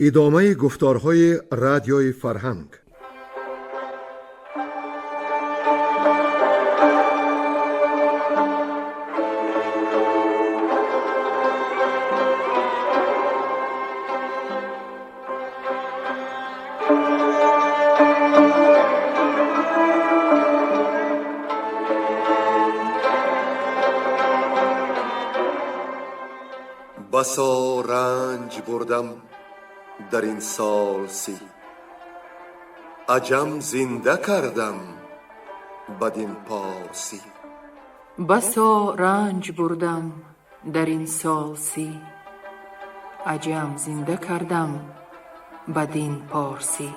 Идомаи гуфторҳои Радиои Фарҳанг. بسا رنج بردم در این سال 30، عجم زنده کردم بدین پارسی. بسا رنج بردم در این سال 30، عجم زنده کردم بدین پارسی.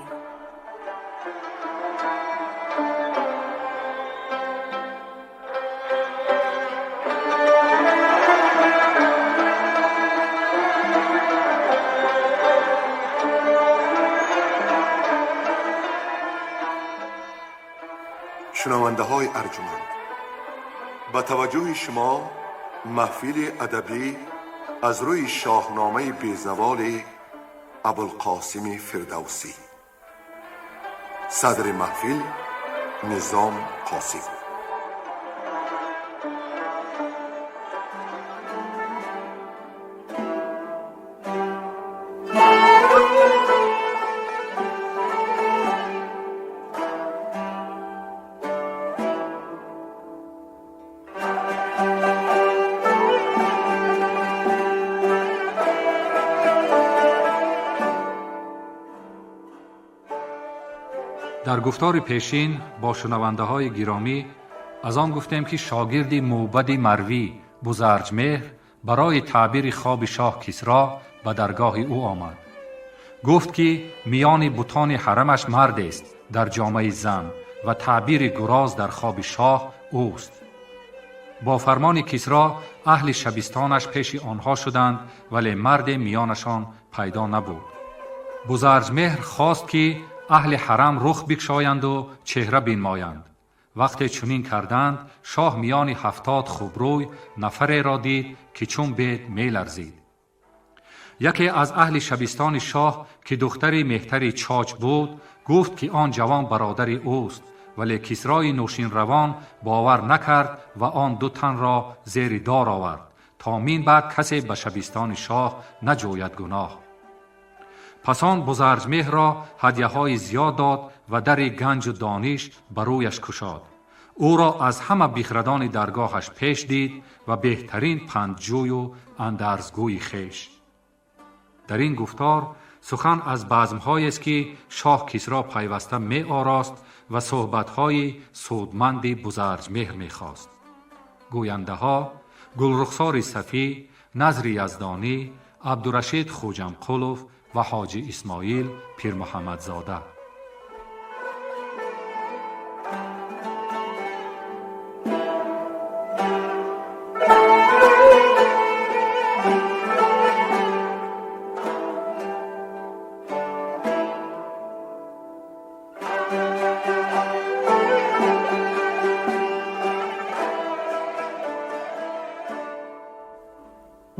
Шунавандаҳои арҷуманд, ба таваҷҷӯҳи шумо маҳфили адабӣ аз рӯи шоҳномаи безаволи Абулқосими Фирдавсӣ. Садри маҳфил Низом Қосим. Дар гуфтори пешин бо шунавандаҳои гиромӣ аз он гуфтем, ки шогирди мӯбади Марвӣ Бузарҷмеҳр барои таъбири хоби шоҳ Кисро ба даргоҳи ӯ омад. Гуфт, ки миёни бутони ҳарамаш мардест дар ҷомаи зан ва таъбири гуроз дар хоби шоҳ ӯст. Бо фармони Кисро аҳли шабистонаш пеши онҳо шуданд, вале марде миёнашон пайдо набуд. Бузарҷмеҳр хост, ки аҳли ҳарам рух бикшоянду чеҳра бинмоянд. Вақте чунин карданд, шоҳ миёни 70 хубрӯй нафареро дид, ки чун бед меларзид. Яке аз аҳли шабистони шоҳ, ки духтари меҳтари Чоч буд, гуфт, ки он ҷавон бародари ӯст, вале Кисрои Нӯшинравон бовар накард ва он ду танро зери дор овард, то мин баъд касе ба шабистони шоҳ наҷӯяд гуноҳ. Пас он Бузарҷмеҳрро ҳадяҳои зиёд дод ва дари ганҷу дониш ба рӯяш кушод. Ӯро аз ҳама бихрадони даргоҳаш пеш дид ва беҳтарин пандҷӯю андарзгӯи хеш. Дар ин гуфтор сухан аз базмҳоест, ки шоҳ Кисро пайваста меорост ва суҳбатҳои судманди Бузарҷмеҳр мехост. Гӯяндаҳо Гулрухсори Сафӣ, Назри Яздонӣ, Абдурашид Хӯҷамқулов ва Ҳоҷи Исмоил Пирмуҳаммадзода.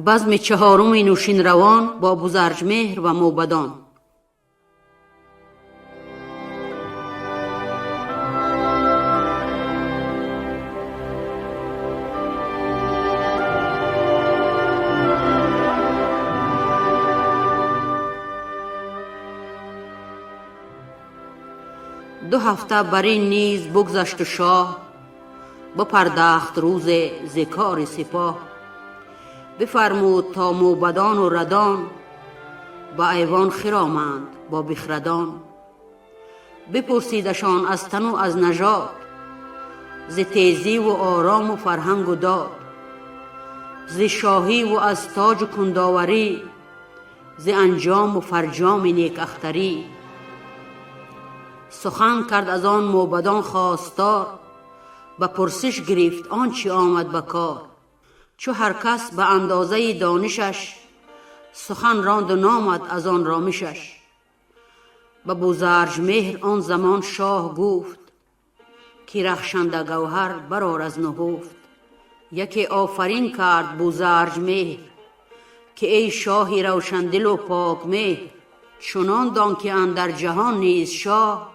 Базми чаҳоруми Нӯшинравон бо Бузарҷмеҳр ва мӯбадон. Ду ҳафта бар ин низ бугзашту шоҳ бипардахт рӯзе зи кори сипоҳ. Бифармуд то мӯбадону радон ба айвон хироманд бо бихрадон. Бипурсидашон аз тану аз нажод, зи тезиву орому фарҳангу дод, зи шоҳиву аз тоҷу кундоварӣ, зи анҷому фарҷоми некахтарӣ. Сухан кард аз он мӯбадон хостор, ба пурсиш гирифт он чи омад ба кор. Чу ҳар кас ба андозаи донишаш сухан ронду номад аз он ромишаш. Ба Бузарҷмеҳр он замон шоҳ гуфт, ки рахшанда гавҳар барор аз нуҳуфт. Яке офарин кард Бузарҷмеҳр, ки эй шоҳи равшандилу покмеҳр, چنان دان که اندر جهان نیز شاه،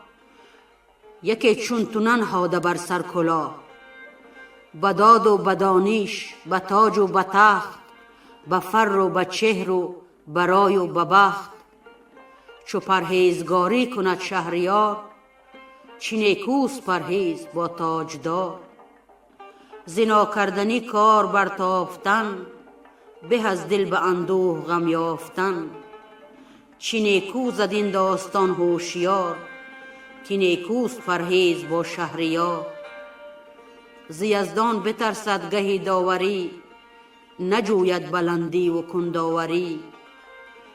یکی چون تو ننهاده بر سر کلاه. به داد و به دانش، به تاج و به تخت، به فر و به چهر و به رای و به بخت. چو پرهیزگاری کند شهریار، چه نیکوست پرهیز با تاجدار. ز ناکردنی کار برتافتن، به از دل به اندوه غم یافتن. چه نیکو زد این داستان هوشیار، که نیکوست پرهیز با شهریار. ز یزدان بترسد گهی داوری، نجوید بلندی و کنداوری.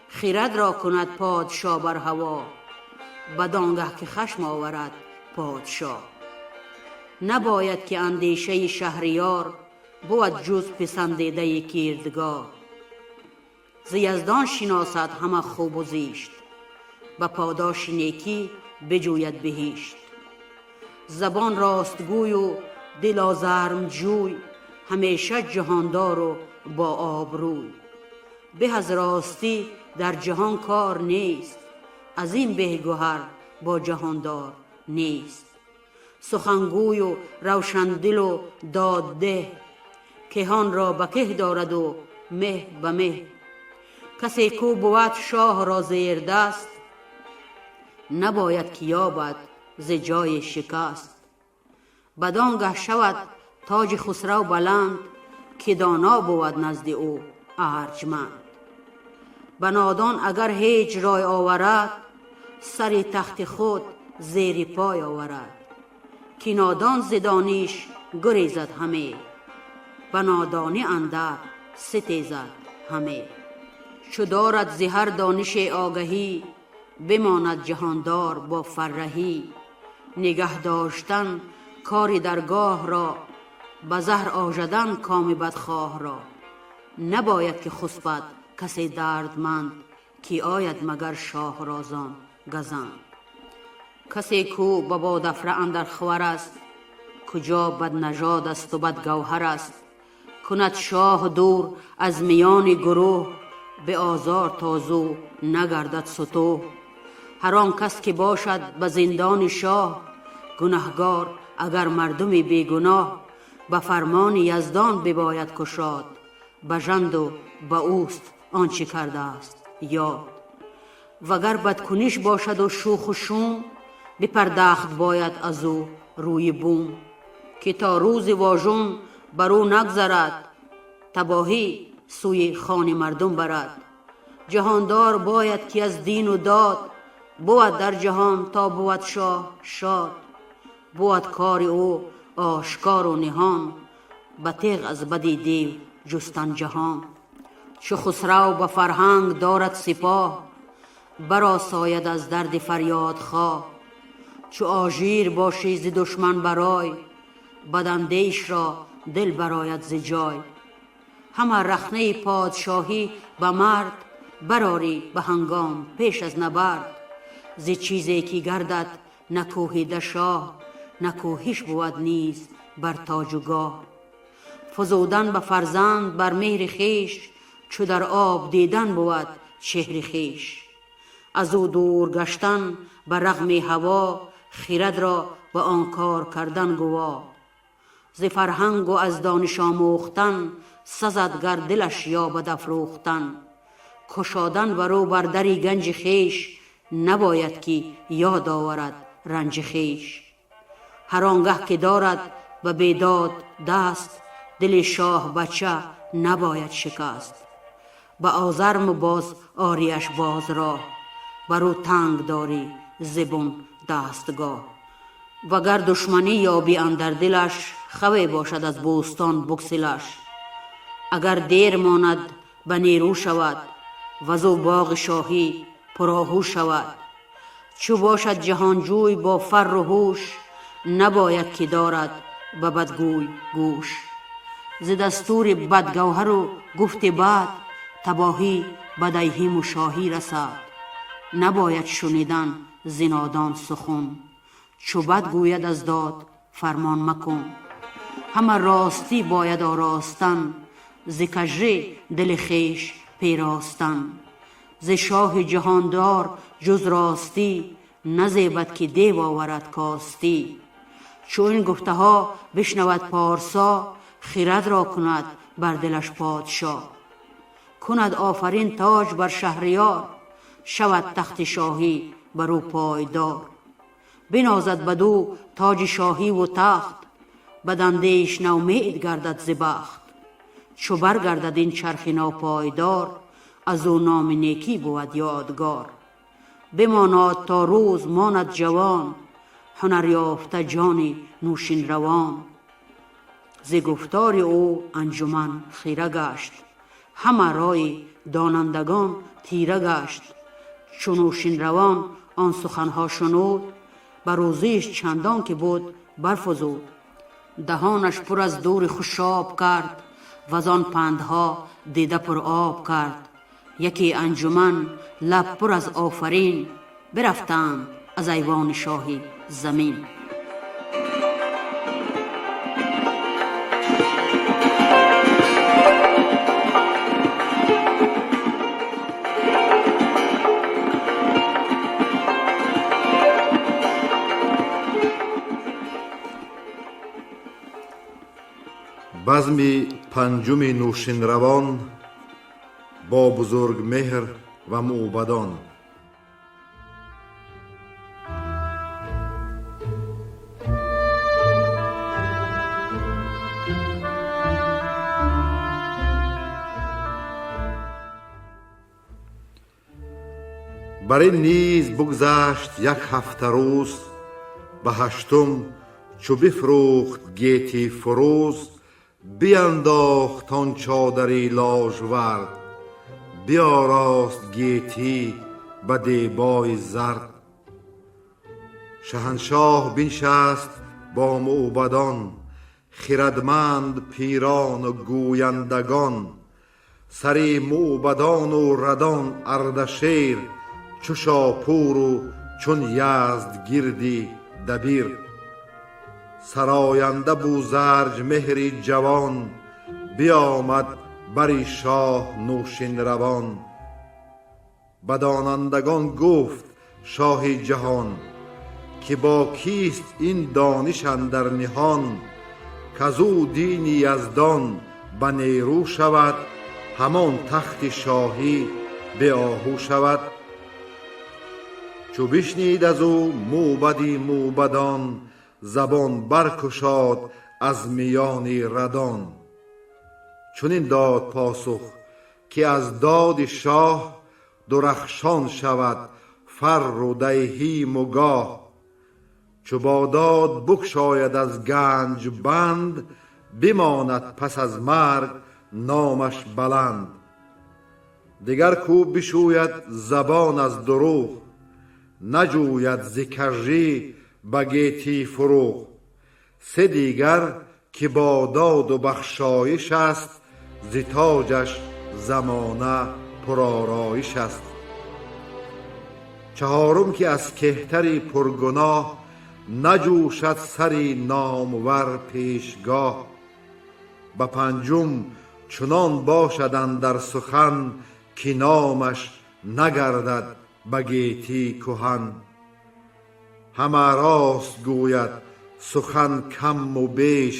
خرد را کند پادشا بر هوا، بدانگه که خشم آورد پادشاه. نباید که اندیشه شهریار، بود جز پسندیده کردگار. ز یزدان شناسد همه خوب و زیشت، به پاداش نیکی بجوید بهشت. زبان راستگوی و دل آزرم جوی، همیشه جهاندار و با آبروی. به از راستی در جهان کار نیست، از این به گهر با جهاندار نیست. سخنگوی و روشندل و دادده، کهان را به که دارد و مه به مه. کسی کو بود شاه را زیر دست، نباید که یابد ز جای شکست. بدانگه شود تاج خسرو بلند، که دانا بود نزد او ارجمند. به نادان اگر هیچ رای آورد، سر تخت خود زیر پای آورد. که نادان ز دانش گریزد همه، به نادانی اندر ستیزد همه. چو دارد ز هر دانش آگهی، بماند جهاندار با فرهی. نگه داشتن کار درگاه را، به زهر آژدن کام بدخواه را. نباید که خسبد کسی دردمند، که آید مگر شاه را زان گزند. کسی کو به بادافره اندر خور است، کجا بد نژاد است و بد گوهر است. کند شاه دور از میان گروه، به آزار تا زو نگردد ستوه. هر آن کس که باشد به زندان شاه، گنهگار اگر مردم بیگناه. به فرمان یزدان بباید کشاد، بژند و به اوست آنچه کرده است یاد. وگر بدکنش باشد و شوخ و شوم، بپردخت باید از او روی بوم. که تا روز واژون بر او نگذرد، تباهی سوی خان مردم برد. جهاندار باید که از دین و داد، بود در جهان تا بود شاه شاد. بود کار او آشکار و نهان، به تیغ از بدی دیو جستن جهان. چو خسرو به فرهنگ دارد سپاه، برآساید از درد فریادخواه. چو آژیر باشی ز دشمن برای، بداندیش را دل براید ز جای. همه رخنه پادشاهی به مرد، برآری به هنگام پیش از نبرد. ز چیزی که گردد نکوهیده شاه، نکوهش بود نیز بر تاج و گاه. فزودن به فرزند بر مهر خویش، چو در آب دیدن بود چهر خویش. از او دور گشتن به رغم هوا، خرد را به آن کار کردن گوا. ز فرهنگ و از دانش آموختن، سزد گر دلش یابد افروختن. کشادن بر او بر در گنج خویش، نباید که یاد آورد رنج خویش. هر آنگه که دارد به بیداد دست، دل شاه بچه نباید شکست. به آزرم باز آریش باز راه، بر او تنگ داری زبون دستگاه. وگر دشمنی یابی اندر دلش، خوی باشد از بوستان بگسلش. اگر دیر ماند به نیرو شود، وزو باغ شاهی پرآهو شود. چو باشد جهانجوی با فر و هوش، نباید که دارد به بدگوی گوش. ز دستور بدگوهر و گفت بد، تباهی به دیهیم و شاهی رسد. نباید شنیدن ز نادان سخن، چو بد گوید از داد فرمان مکن. همه راستی باید آراستن، ز کژی دل خویش پیراستن. ز شاه جهاندار جز راستی، نزیبد که دیو آورد کاستی. چو این گفته ها بشنود پارسا، خرد را کند بر دلش پادشا. کند آفرین تاج بر شهریار، شود تخت شاهی بر او پایدار. بنازد بدو تاج شاهی و تخت، بداندیش نومید گردد ز بخت. چو برگردد این چرخ ناپایدار، از او نام نیکی بود یادگار. بماناد تا روز ماند جوان، هنر یافته جان نوشین روان. ز گفتار او انجمن خیره گشت، همه رای دانندگان تیره گشت. چو نوشین روان آن سخنها شنود، بر روزیش چندان که بود برفزود. دهانش پر از دور خوشاب کرد، وزان پندها دیده پر آب کرد. یکی انجمن لب پر از آفرین، برفتند از ایوان شاهی زمین. Базми панҷуми Нӯшинравон бо Бузургмеҳр ва мӯбадон. Бар ин низ бугзашт як ҳафта рӯз, ба ҳаштум чу бифрӯхт гети фурӯз, биандохт он чодари ложвард, биёрост гетӣ ба дебои зард. Шаҳаншоҳ биншаст бо мӯбадон, хирадманд пирону гӯяндагон. Сари мӯбадону радон Ардашер, чу Шопуру чун Яздгирди дабир. Сароянда Бузарҷмеҳри ҷавон, биомад бари шоҳ Нӯшинравон. Ба донандагон гуфт шоҳи ҷаҳон, ки бо кист ин дониш андар ниҳон, казу дини яздон ба нерӯ шавад, ҳамон тахти шоҳӣ беоҳу шавад. Чу бишнид аз ӯ мӯбади мӯбадон, забон баркушод аз миёни радон. Чунин дод посух, ки аз доди шоҳ, дурахшон шавад фарру диҳиму гоҳ. Чу бо дод букшояд аз ганҷ банд, бимонад пас аз марг номаш баланд. Дигар кӯ бишӯяд забон аз дурӯғ, наҷӯяд зи кажӣ ба гетӣ фурӯғ. Се дигар ки бо доду бахшоиш аст, зи тоҷаш замона пуророиш аст. Чаҳорум ки аз кеҳтари пургуноҳ, наҷӯшад сари номвар пешгоҳ. Ба панҷум чунон бошад андар сухан, ки номаш нагардад ба гетӣ куҳан. Ҳама рост гӯяд сухан каму беш,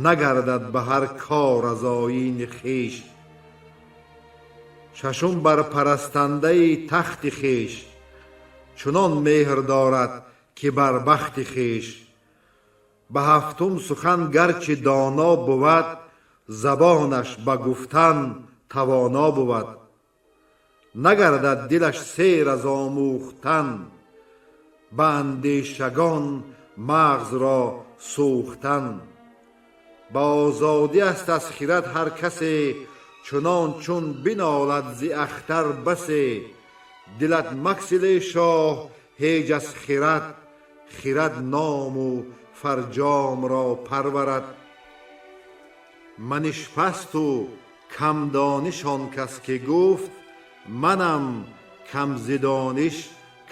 нагардад ба ҳар кор аз оини хеш. Шашум бар парастандаи тахти хеш, чунон меҳр дорад ки бар бахти хеш. Ба ҳафтум сухан гарчи доно бувад, забонаш ба гуфтан тавоно бувад. Нагардад дилаш сер аз омӯхтан, ба андешагон мағзро сӯхтан. Ба озодӣ аст аз хирад ҳар касе, чунон чун бинолад зи ахтар басе. Дилат максил эй шоҳ ҳеҷ аз хирад, хирад ному фарҷомро парварад. Манишпасту камдониш он кас ки гуфт, манам камзидониш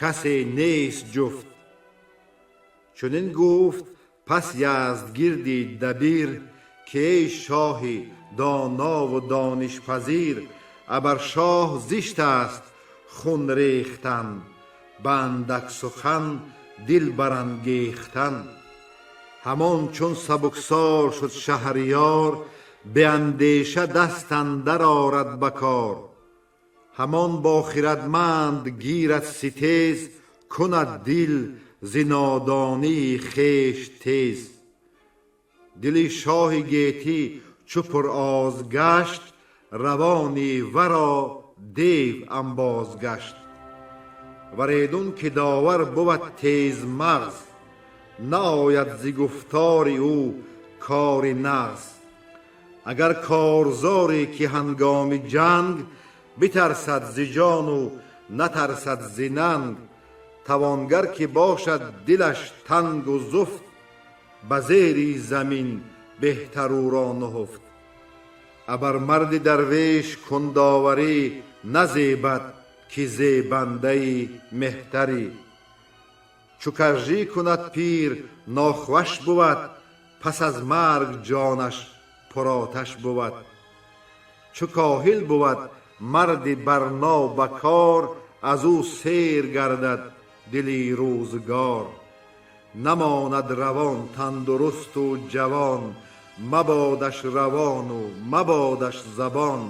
касе нест ҷуфт. Чунин гуфт пас Яздгирди дабир, ки эй шоҳи донову донишпазир, абар шоҳ зишт аст хун рехтан, ба андак сухан дил барангехтан. Ҳамон чун сабуксор шуд шаҳриёр, беандеша даст андар орад ба кор. Ҳамон бо хирадманд гирад ситез, кунад дил зи нодонии хеш тез. Дили шоҳи гетӣ чу пуроз гашт, равони варо дев анбоз гашт. Варедун ки довар бувад тезмағз, наояд зи гуфтори ӯ кори нағз. Агар корзоре ки ҳангоми ҷанг битарсад зи ҷону натарсад зи нанг, тавонгар ки бошад дилаш тангу зуфт, ба зери замин беҳтар ӯро нуҳуфт. Абар марди дарвеш кун доварӣ, назебад ки зебандаи меҳтарӣ. Чу кажжӣ кунад пир нохваш бувад, пас аз марг ҷонаш пуроташ бувад. Чу коҳил бувад марди барно ба кор, аз ӯ сер гардад дили рӯзгор. Намонад равон тандурусту ҷавон, мабодаш равону мабодаш забон.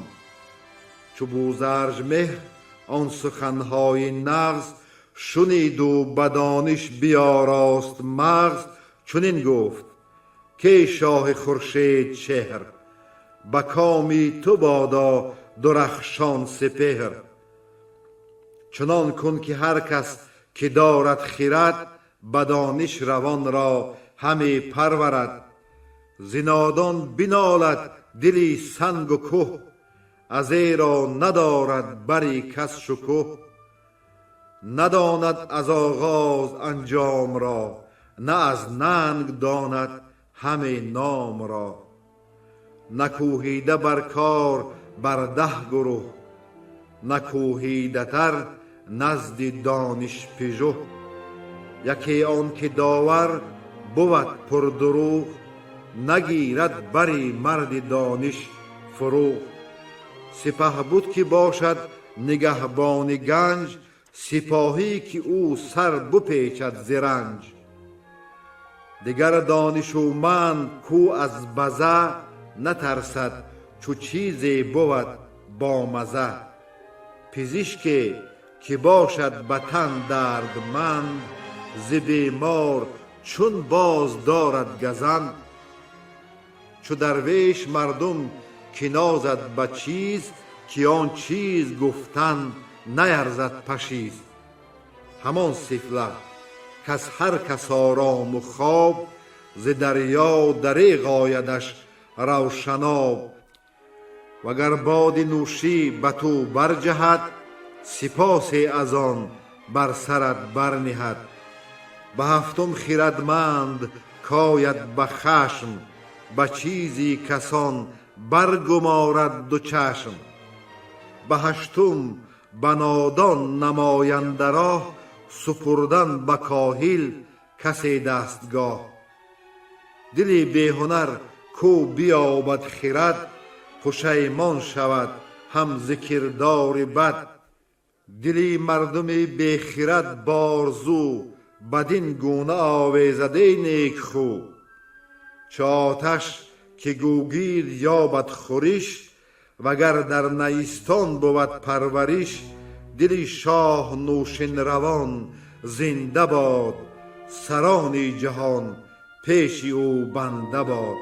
Чу Бузарҷмеҳр он суханҳои нағз шуниду ба дониш биёрост мағз, чунин гуфт: ки шоҳи хуршедчеҳр, ба коми ту бодо дурахшон сипеҳр. Чунон кун ки ҳар кас ки дорад хирад, ба дониш равонро ҳаме парварад. Зи нодон бинолад дили сангу кӯҳ, азеро надорад бари кас шукӯҳ. Надонад аз оғоз анҷомро, на аз нанг донад ҳаме номро. Накӯҳида бар кор бар 10 гурӯҳ, накӯҳидатар назди донишпижӯҳ. Яке он ки довар бувад пурдурӯғ, нагирад бари марди дониш фурӯғ. Сипаҳ буд ки бошад нигаҳбони ганҷ, сипоҳӣ ки ӯ сар бупечад зи ранҷ. Дигар донишуманд кӯ аз база натарсад, чу чизе бувад бомаза. Пизишке ки бошад ба тан дардманд, зи бемор чун боз дорад газанд. Чу дарвеш мардум ки нозад ба чиз, ки он чиз гуфтан наярзад пашиз. Ҳамон сифла кас ҳар кас орому хоб, зи дарё дареғ оядаш равшаноб. Вагар боди нӯшӣ ба ту барҷаҳад, сипосе аз он бар сарат барниҳад. Ба ҳафтум хирадманд кояд ба хашм, ба чизи касон баргуморад ду чашм. Ба ҳаштум ба нодон намоянда роҳ, супурдан ба коҳил касе дастгоҳ. Дили беҳунар кӯ биёбад хирад, пушаймон шавад ҳам зи кирдори бад. Дили мардуми бехирад борзу, бадин гуна овезаде некхӯ. Чу оташ ки гӯгир ёбад хӯриш, вагар дар наистон бувад парвариш, дили шоҳ нӯшинравон зинда бод, сарони ҷаҳон пеши ӯ банда бод.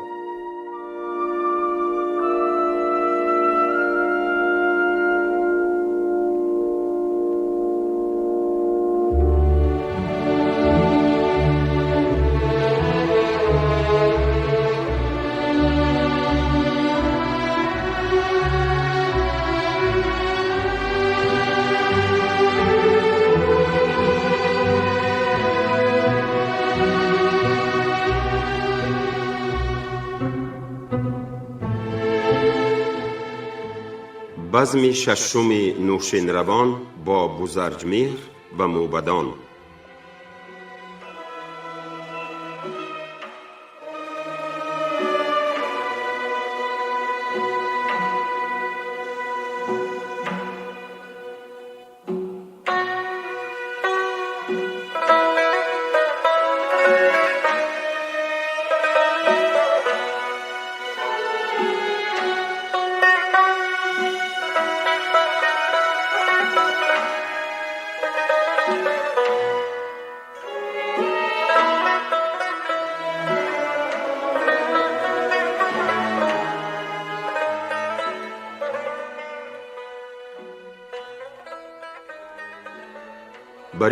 Базми шашуми Нӯшинравон бо Бузарҷмеҳр ва мӯбадон. Бар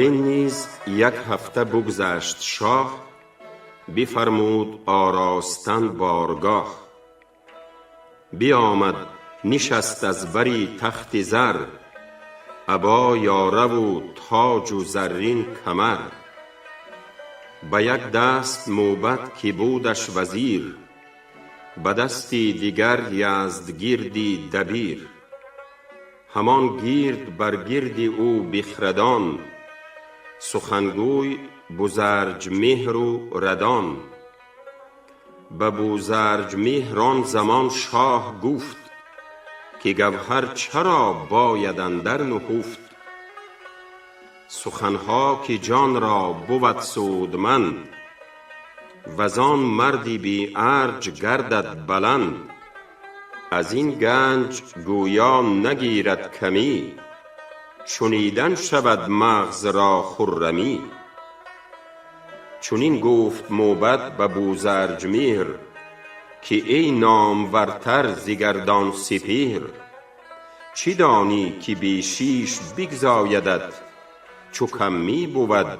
ин низ як ҳафта бигзашт шоҳ, бифармуд оростан боргоҳ. Биомад, нишаст аз бари тахти зар, або ёраву тоҷу заррин камар. Ба як даст мӯбад ки будаш вазир, ба дасти дигар Яздгирди дабир. Ҳамон гирд бар гирди ӯ бихрадон, сухангӯй Бузарҷмеҳру Радон. Ба Бузарҷмеҳр он замон шоҳ гуфт, ки гавҳар чаро бояд андар нуҳуфт? Суханҳо ки ҷон ро буд судманд, вазон марди бе арҷ гардад баланд. Аз ин ганҷ гӯё нагирад камӣ, шунидан шавад мағз ро хуррамӣ. Чунин гуфт мӯбад ба Бузарҷмеҳр, ки эй номвартар зи гардон сипеҳр, чӣ донӣ ки бешиш бигзоядат, чу камӣ буд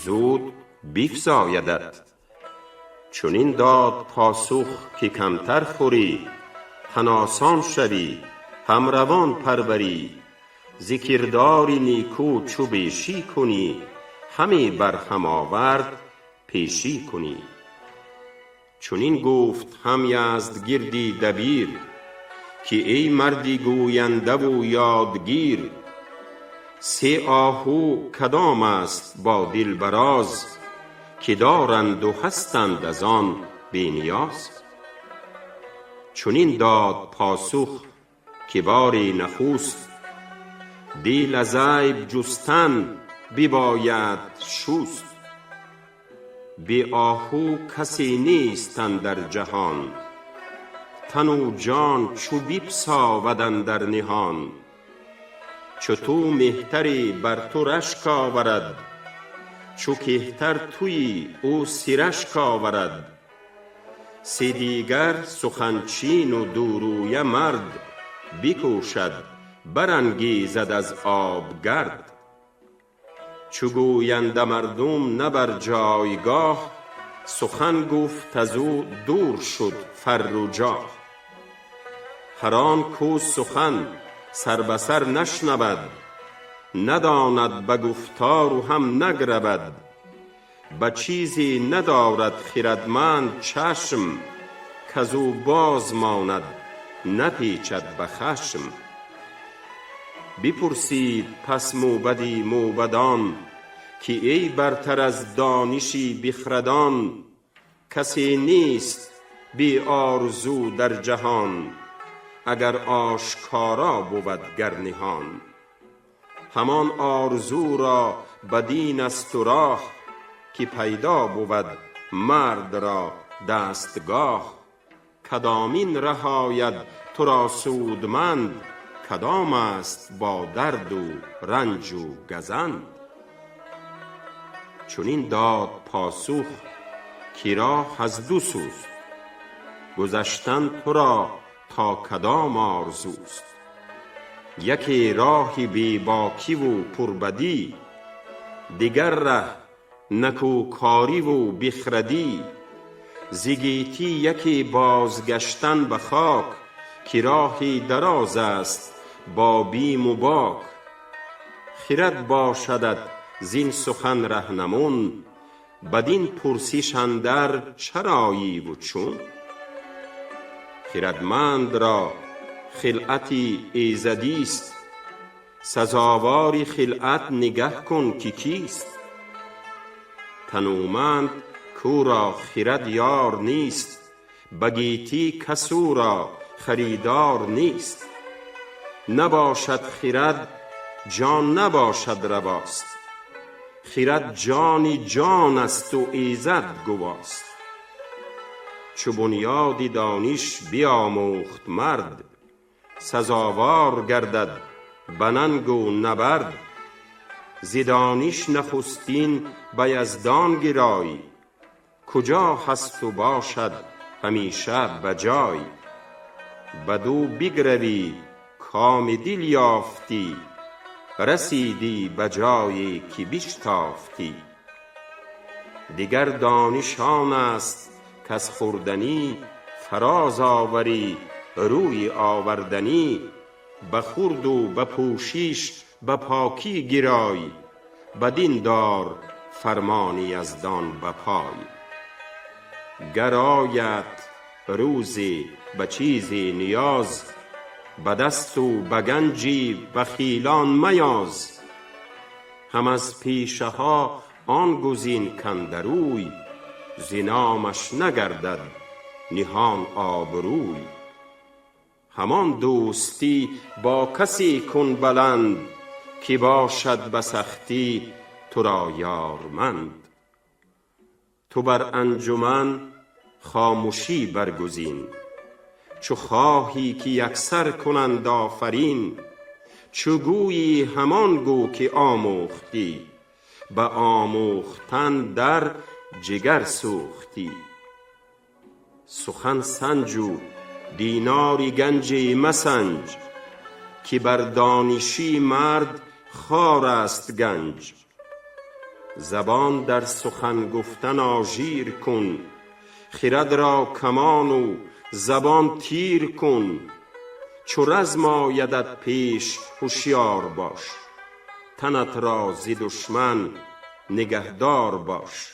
зуд бифзоядат. Чунин дод посух ки камтар хӯрӣ, тан осон шавӣ, ҳам равон парварӣ. Зи кирдори нику чу бешӣ кунӣ, ҳаме бар ҳам овард пешӣ кунӣ. Чунин гуфт ҳам Яздгирди дабир, ки эй марди гӯяндаву ёдгир, се оҳу кадом аст бо дил бароз, ки доранд у ҳастанд аз он бениёз? Чунин дод посух ки бори нахуст, дил аз айб ҷустан бибояд шуст. Бе оҳу касе нест андар ҷаҳон, тану ҷон чу бипсовад андар ниҳон. Чу ту меҳтаре бар ту рашк оварад, чу кеҳтар туӣ ӯ сирашк оварад. Се дигар суханчину дурӯя мард, бикӯшад барангезад аз об гард. Чу гӯянда мардум на бар ҷойгоҳ, сухан гуфт аз ӯ дур шуд фарру ҷоҳ. Ҳар он кӯ сухан сар ба сар нашнавад, надонад ба гуфтору ҳам награвад. Ба чизе надорад хирадманд чашм, каз ӯ боз монад, напечад ба хашм. Бипурсид пас мӯбади мӯбадон, ки эй бартар аз дониши бихрадон, касе нест бе орзу дар ҷаҳон, агар ошкоро буд гар ниҳон. Ҳамон орзу ро бадин аст у роҳ, ки пайдо буд мард ро дастгоҳ. Кадомин ره ояд туро судманд, кадом аст бо дарду ранҷу газанд? Чунин дод посух ки роҳ аз ду сӯст, гузаштан туро то кадом орзуст. Яке роҳи бебокиву пурбадӣ, дигар ره накӯкориву бихрадӣ. Зи гетӣ яке бозгаштан ба хок, ки роҳи дароз аст бо биму бок. Хирад бошадат зин сухан раҳнамун, бадин пурсиш андар чароиву чун? Хирадманд ро хилъати эзадист, сазовори хилъат нигаҳ кун ки кист. Тануманд кӯ ро хирад ёр нест, ба гетӣ кас ӯ ро харидор нест. Набошад хирад, ҷон набошад равост. خرد جان جان است و ایزد گواست. چو بنیاد دانش بیاموخت مرد، سزاوار گردد به ننگ و نبرد. ز دانش نخستین به یزدان گرای، کجا هست و باشد همیشه به جای. بدو بگروی کام دل یافتی، رسیدی به جایی که بشتافتی. دگر دانش آن است کز خوردنی، فراز آوری روی آوردنی. به خورد و به پوشش به پاکی گرای، بدین دار فرمان یزدان به پای. گر آیدت روزی به چیزی نیاز، به دست و به گنج بخیلان میاز. هم از پیشه ها آن گزین کاندروی، ز نامش نگردد نهان آبروی. همان دوستی با کسی کن بلند، که باشد به سختی تو را یارمند. تو بر انجمن خامشی برگزین، چو خواهی که یکسر کنند آفرین. چو گویی همان گو که آموختی، به آموختن در جگر سوختی. سخن سنج و دینار گنجی مسنج، که بر دانشی مرد خوار است گنج. زبان در سخن گفتن آژیر کن، خرد را کمان و زبان تیر کن. چو رزم آیدت پیش هشیار باش، تنت را ز دشمن نگهدار باش.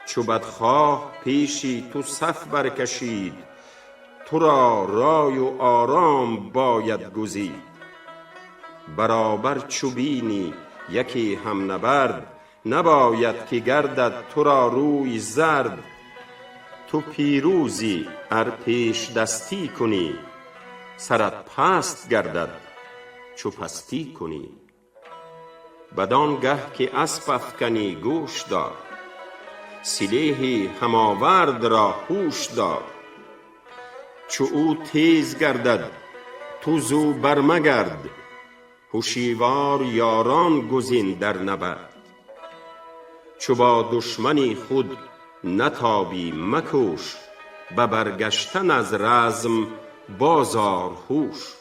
چو بدخواه پیش تو صف برکشید، تو را رای و آرام باید گزید. برابر چو بینی یکی هم نبرد، نباید که گردد تو را روی زرد. تو پیروزی ار پیش دستی کنی، سرت پست گردد چو پستی کنی. بدان گه که اسپ افکنی گوش دار، سلیح هم آورد را هوش دار. چو او تیز گردد تو زو برمگرد، هشیوار یاران گزین در نبرد. چو با دشمن خود نتابی مکوش، به برگشتن از رزم باز آر هوش.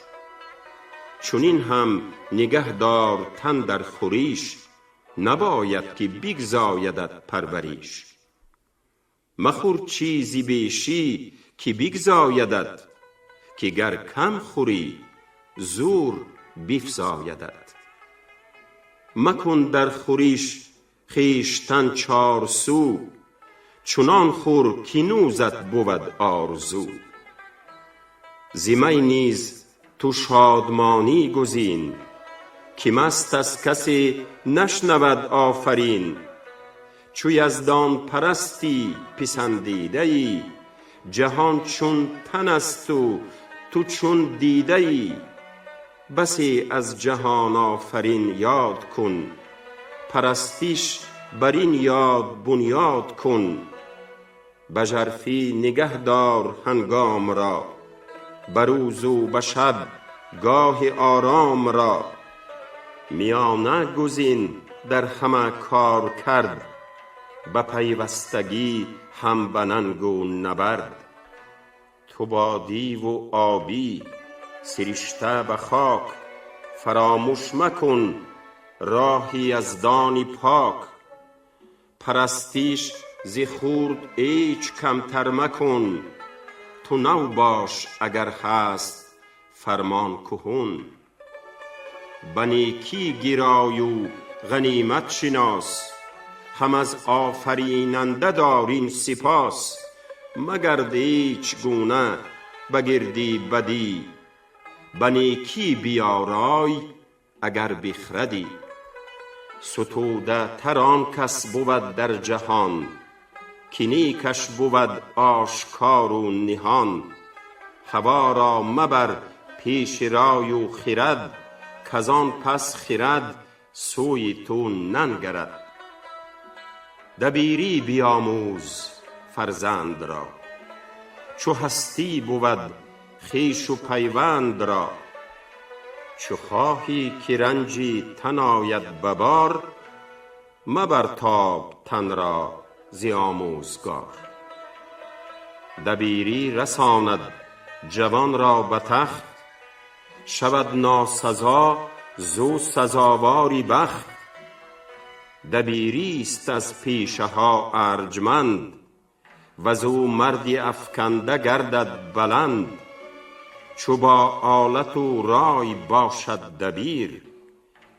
چنین هم نگه دار تن در خوریش، نباید که بگزایدت پروریش. مخور چیزی بیشی که بگزایدت، که گر کم خوری زور بیفزایدت. مکن در خوریش خویشتن چارسو، چنان خور که نوزت بود آرزو. ز می نیز تو شادمانی گزین، که مست از کسی نشنود آفرین. چو یزدان پرستی پسندیده ای، جهان چون تن است و تو چون دیده ای. بسی از جهان آفرین یاد کن، پرستش بر این یاد بنیاد کن. به ژرفی نگه دار هنگام را، به روز و به شب گاه آرام را. میانه گزین در همه کار کرد، به پیوستگی هم به ننگ و نبرد. تو بادی و آبی سرشته به خاک، فراموش مکن راه یزدان پاک. پرستش ز خورد هیچ کمتر مکن، تو نو باش اگر هست فرمان کهن. به نیکی گرای و غنیمت شناس، هم از آفریننده دار این سپاس. مگرد هیچ گونه به گرد بدی، به نیکی بیارای اگر بخردی. ستوده تر آن کس بود در جهان، که نیکش بود آشکار و نهان. هوا را مبر پیش رای و خرد، کز آن پس خرد سوی تو ننگرد. دبیری بیاموز فرزند را، چو هستی بود خویش و پیوند را. چو خواهی که رنجی تن آید به بار، مبرتاب تن را ز آموزگار. دبیری رساند جوان را به تخت، شود ناسزا زو سزاواری بخت. دبیری است از پیشه ها ارجمند، وزو مردی افکنده گردد بلند. چو با آلت و رای باشد دبیر،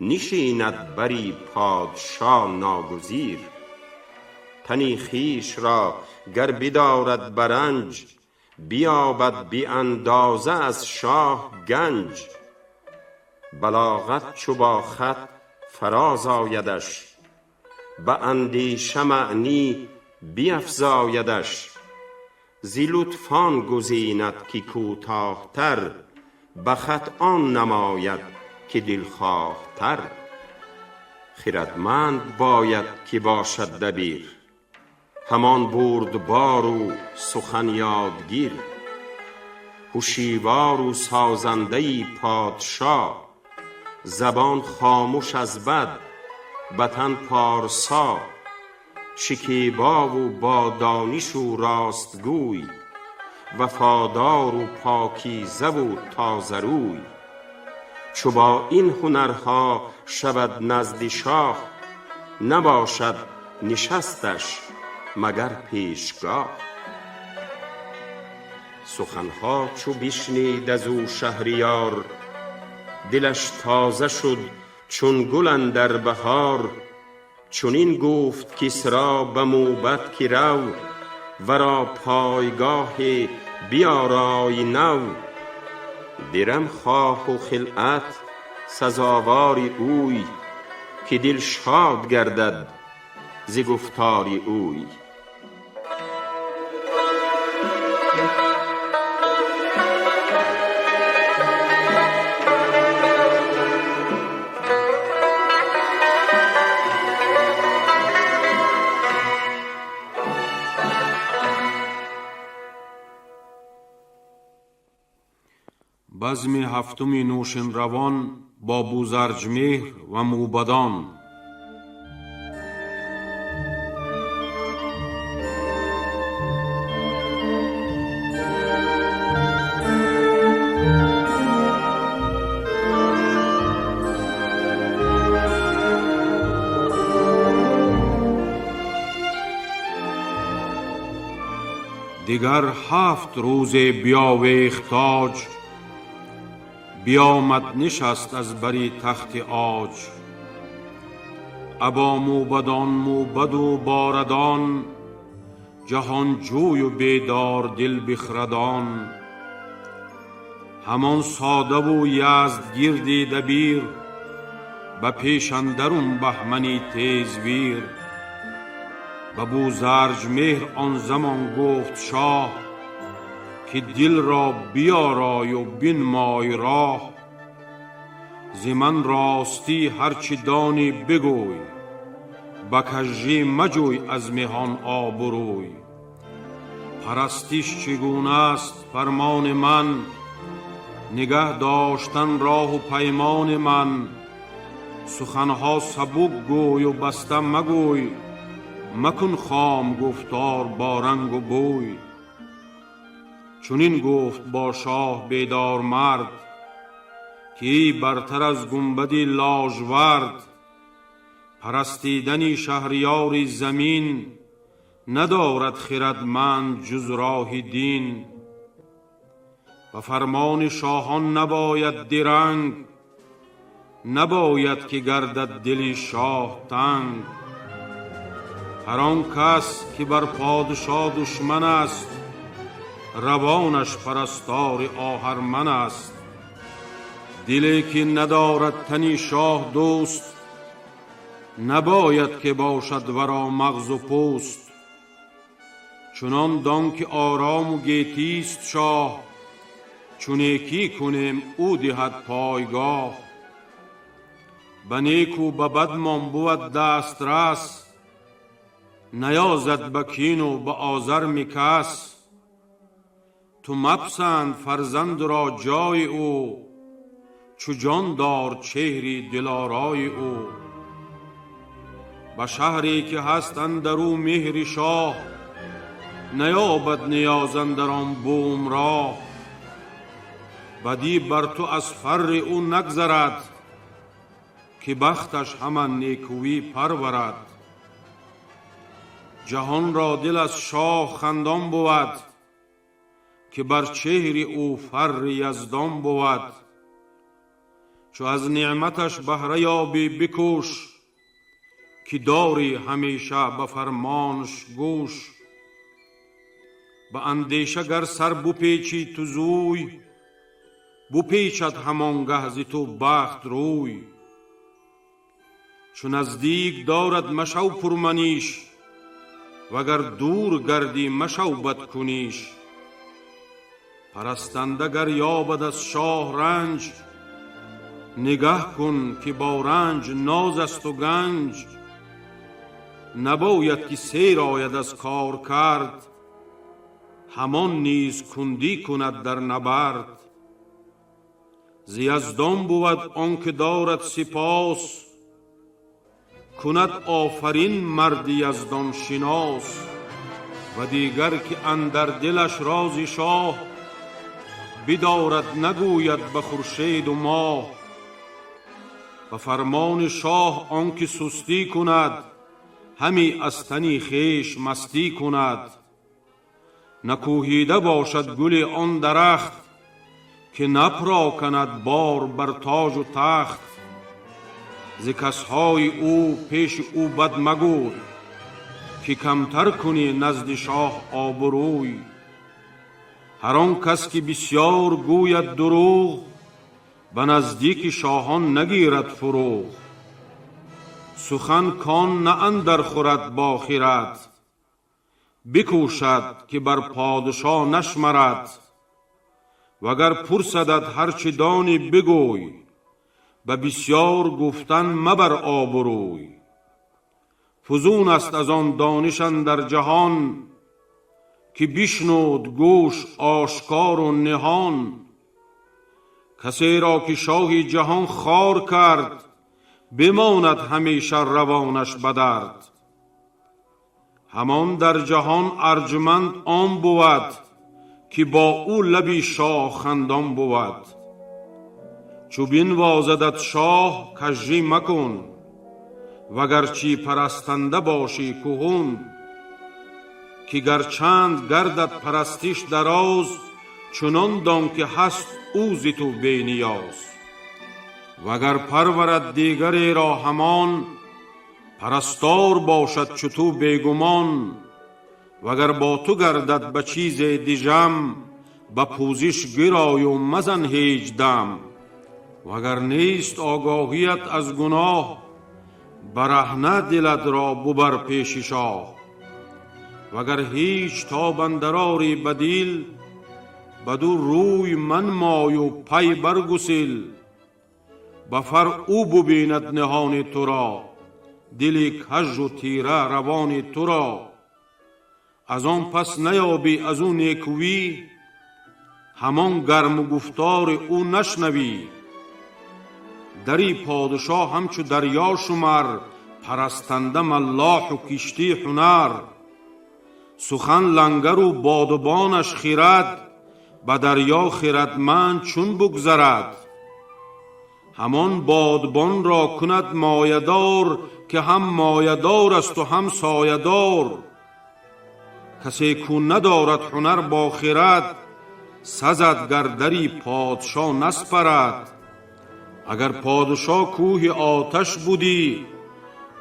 نشیند بری پادشا ناگزیر. تنی خویش را گر بدارد به رنج، بیابد بی اندازه از شاه گنج. بلاغت چو با خط فراز آیدش، به اندیشه معنی بیفزایدش. ز لطف آن گزیند که کوتاه تر، به خط آن نماید که دلخواه تر. خردمند باید که باشد دبیر، همان بردبار و سخن یادگیر. هشیوار و سازنده پادشا، زبان خامش از بد، به تن پارسا. شکیبا و با دانش و راست گوی، وفادار و پاکیزه و تازه روی. چو با این هنرها شود نزد شاه، نباشد نشستش مگر پیشگاه. سخنها چو بشنید از او شهریار، دلش تازه شد چون گل اندر بهار. چنین گفت کسری به موبد که رو، ورا پایگاه بیارای نو. درم خواه و خلعت سزاوار اوی، که دل شاد گردد ز گفتار اوی. Базми ҳафтуми Нӯшинравон бо Бузарҷмеҳр ва мӯбадон. Дигар 7 рӯзе биёвехт тоҷ, биомад нишаст аз бари тахти оҷ. Або мӯбадон мӯбаду борадон, ҷаҳонҷӯю бедордил бихрадон. Ҳамон содаву яздгирди дабир, ба пеш андарун баҳмани тезвир. Ба Бузарҷмеҳр он замон гуфт шоҳ, ки дилро биёрою бинмой роҳ. Зи ман ростӣ ҳарчи донӣ бигӯй, ба кажжӣ маҷӯй аз меҳон обрӯй. Парастиш чӣ гуна аст фармони ман, нигаҳ доштан роҳу паймони ман. Суханҳо сабук гӯю баста магӯй, макун хом гуфтор бо рангу бӯй. Чунин гуфт бо шоҳ бедор мард, ки бартар аз гунбади ложвард. Парастидани шаҳриёри замин, надорад хирадманд ҷуз роҳи дин. Ба фармони шоҳон набояд диранг, набояд ки гардад дили шоҳ танг. Ҳар он кас ки бар подшоҳ душман аст, равонаш парастори оҳарман аст. Диле ки надорад тани шоҳ дӯст, набояд ки бошад варо мағзу пӯст. Чунон дон ки орому гетист шоҳ, чу некӣ кунем ӯ диҳад пойгоҳ. Ба неку ба бадмон бувад дастрас, наёзад ба кину ба озарми кас. Ту мапсанд фарзандро ҷои ӯ, чу ҷон дор чеҳри дилорои ӯ. Ба шаҳре ки ҳаст андар ӯ меҳри шоҳ, наёбад ниёз андар он бум роҳ. Бадӣ бар ту аз фарри ӯ нагзарад, ки бахташ ҳама некӯӣ парварад. Ҷаҳонро дил аз шоҳ хандон бувад, ки бар чеҳри ӯ фарри яздон бувад. Чу аз неъматаш баҳра ёбӣ бикӯш, ки дорӣ ҳамеша ба фармонаш гӯш. Ба андеша гар сар бупечӣ ту зӯй, бупечад ҳамон гаҳ зи ту бахт рӯй. Чу наздик дорад машав пурманиш, вагар дур гардӣ машав бадкуниш. Парастанда гар ёбад аз шоҳ ранҷ, нигаҳ кун ки бо ранҷ ноз асту ганҷ. Набояд ки сер ояд аз кор кард, ҳамон низ кундӣ кунад дар набард. Зи яздон бувад он ки дорад сипос, кунад офарин марди яздоншинос. Ва дигар ки андар дилаш рози шоҳ, бидорад нагӯяд ба хуршеду моҳ. Ба фармони шоҳ он ки сустӣ кунад, ҳами аз тани хеш мастӣ кунад. Накӯҳида бошад гули он дарахт, ки напроканад бор бар тоҷу тахт. Зи касҳои ӯ пеши ӯ бад магӯй, ки камтар кунӣ назди шоҳ обрӯй. Ҳар он кас ки бисёр гӯяд дурӯғ, ба наздики шоҳон нагирад фурӯғ. Сухан кон на андар хӯрад бо хирад, бикӯшад ки бар подшоҳ нашмарад. Вагар пурсадат ҳарчи донӣ бигӯй, ба бисёр гуфтан мабар обрӯй. Фузун аст аз он дониш андар ҷаҳон, ки бишнуд гӯш ошкору ниҳон. Касеро ки шоҳи ҷаҳон хор кард, бимонад ҳамеша равонаш ба дард. Ҳамон дар ҷаҳон арҷуманд он бувад, ки бо ӯ лаби шоҳ хандон бувад. Чу бинвозадат шоҳ кажжӣ макун, вагарчи парастанда бошӣ куҳун. Ки гарчанд гардад парастиш дароз, чунон дон ки ҳаст ӯ зи ту бениёз. Вагар парварад дигареро ҳамон, парастор бошад чу ту бегумон. Вагар бо ту гардад ба чизе дижам, ба пӯзиш гирою мазан ҳеҷ дам. Вагар нест огоҳият аз гуноҳ, бараҳна дилатро бубар пеши шоҳ. Вагар ҳеҷ тоб андар орӣ ба дил, баду рӯй манмою пай баргусил. Ба фар ӯ бубинад ниҳони туро, дили кажу тира равони туро. Аз он пас наёбӣ аз ӯ некӯӣ, ҳамон гарму гуфтори ӯ нашнавӣ. Дари подшоҳ ҳамчу дарё шумар, парастанда маллоҳу киштӣ ҳунар. Сухан лангару бодубонаш хирад, ба дарё хирадманд чун бугзарад. Ҳамон бодбонро кунад моядор, ки ҳам моядор асту ҳам соядор. Касе кӯ надорад ҳунар бо хирад, сазад гар дари подшоҳ наспарад. Агар подшоҳ кӯҳи оташ будӣ,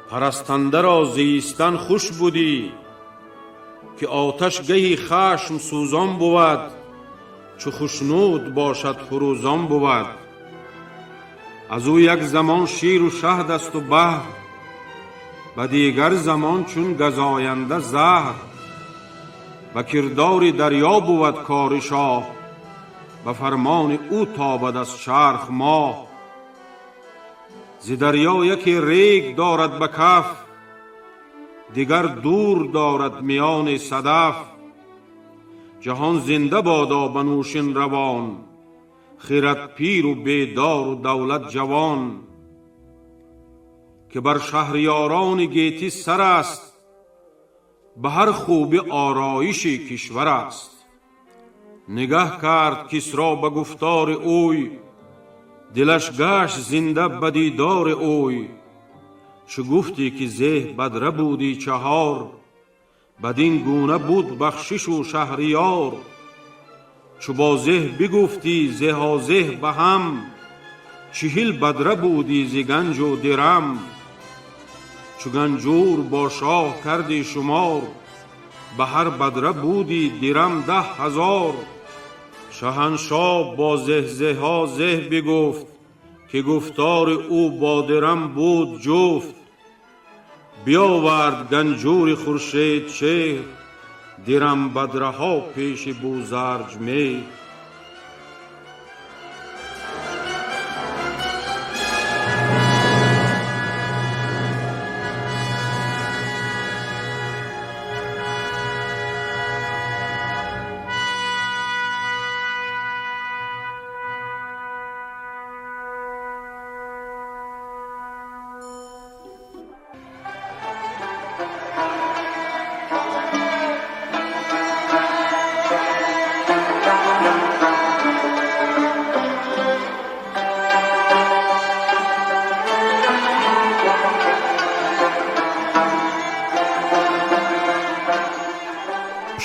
парастандаро зистан хуш будӣ. Ки оташ гаҳи хашм сӯзон бувад, чу хушнуд бошад фурӯзон бувад. Аз ӯ як замон ширу шаҳд асту баҳр, ба дигар замон чун газоянда заҳр. Ба кирдори дарё бувад кори шоҳ, ба фармони ӯ тобад аз чарх моҳ. Зи дарё яке рег дорад ба каф, дигар дур дорад миёни садаф. Ҷаҳон зинда бодо ба нӯшин равон, хирад пиру бедору давлат ҷавон, ки бар шаҳриёрони гетӣ сар аст, ба ҳар хубӣ ороиши кишвар аст. Нигаҳ кард Кисро ба гуфтори ӯй, дилаш гашт зинда ба дидори ӯй. Чу гуфтӣ ки зеҳ бадра будӣ чаҳор, бадин гуна буд бахшишу шаҳриёр. Чу бо зеҳ бигуфтӣ зеҳозеҳ ба ҳам, 40 бадра будӣ зи ганҷу дирам. Чу ганҷур бо шоҳ кардӣ шумор, ба ҳар бадра будӣ дирам 10,000. Шаҳаншоҳ бо зеҳзеҳо зеҳ бигуфт, ки гуфтори ӯ бо дирам буд ҷуфт. Биёвард ганҷури хуршед чеҳр, дирам бадраҳо пеши Бузарҷмеҳр.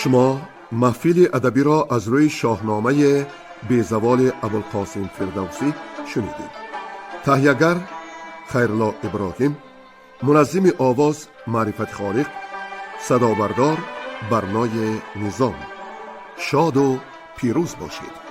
Шумо маҳфили адабиро аз рӯи шоҳномаи безаволи Абулқосим Фирдавсӣ шунидед. Таҳиягар Хайрулло Иброҳим, муназзими овоз Маърифати Холиқ, садобардор Барнои Низом. Шоду пирӯз бошед.